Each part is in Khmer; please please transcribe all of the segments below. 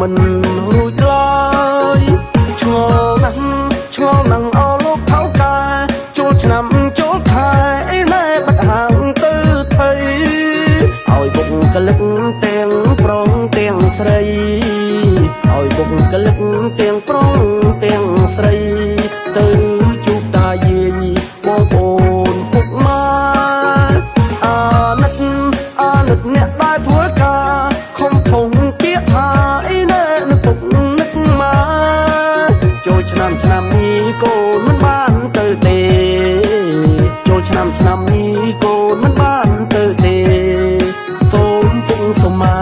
មិនរួចឡើយឆ្ងល់ណាស់ឆ្ងល់ណាស់អលោកថៅកែចូលឆ្នាំចូលខែអីណែបាត់ហាងទៅថៃឲ្យបុគ្គលិកទាំងប្រុងទាំងស្រីឲ្យបុគ្គលិកទាំងប្រុងទាំងស្រីទៅជួបតាយាយបងប្អូនពុកម៉ាអាណិតអាណិតអ្នកដែលធ្វើការខំធំពាក្យថាអីណែនឹកពុកនឹកម៉ាចូលឆ្នាំឆ្នាំនេះកូនមិនបានទៅទេចូលឆ្នាំឆ្នាំនេះកូនមិនបានទៅទេសូមពុកសុំម៉ែ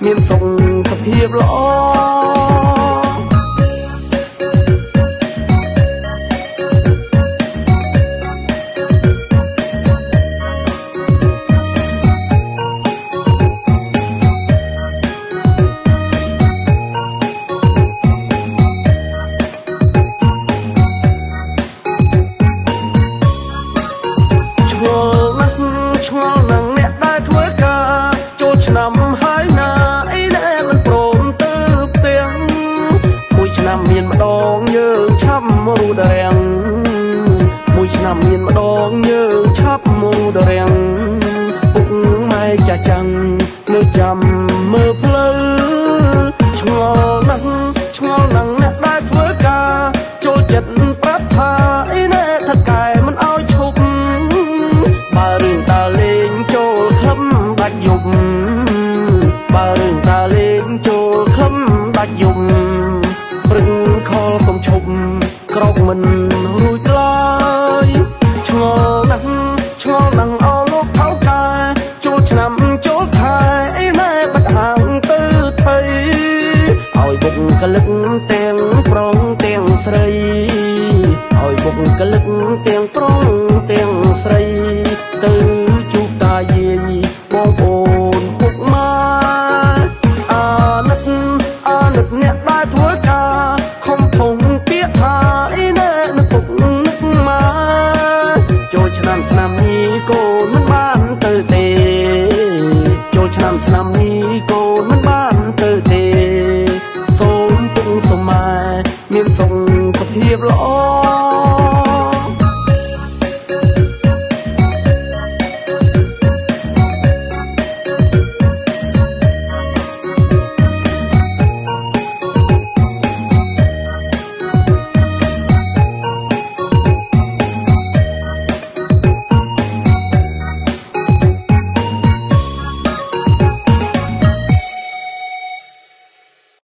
មានសុខភាពល្អ ឆ្ងល់ណាស់ឆ្ងល់ណាស់អ្នកដែលធ្វើការចូលឆ្នាំហើយណាអីណែមិនព្រមទៅផ្ទះមួយឆ្នាំមានម្ដងយើងឆាប់រូដរាំងមួយឆ្នាំមានម្ដងយើងឆាប់រូដរាំងពុកម៉ែចាស់ចាំងនៅចាំមើលផ្លូវឆ្ងល់ណាស់ឆ្ងល់ណាស់អ្នកដែលធ្វើការចូលចិត្តប្រាប់ថាអីណែថកែមិនឲ្យឈប់ បើរឿងតើលេងចូលក្លឹមដាច់យប់បើរឿងតើលេងចូលក្លឹមដាច់យប់ព្រឹងខលសុំឈប់ក្រោកមិនរួចឡើយឆ្ងល់ណាស់ឆ្ងល់ណាស់អលោកថៅកែចូលឆ្នាំចូលខែអីណែបាត់ហាងទៅថៃឲ្យបុគ្គលិកទាំងប្រុងទាំងស្រីឲ្យបុគ្គលិក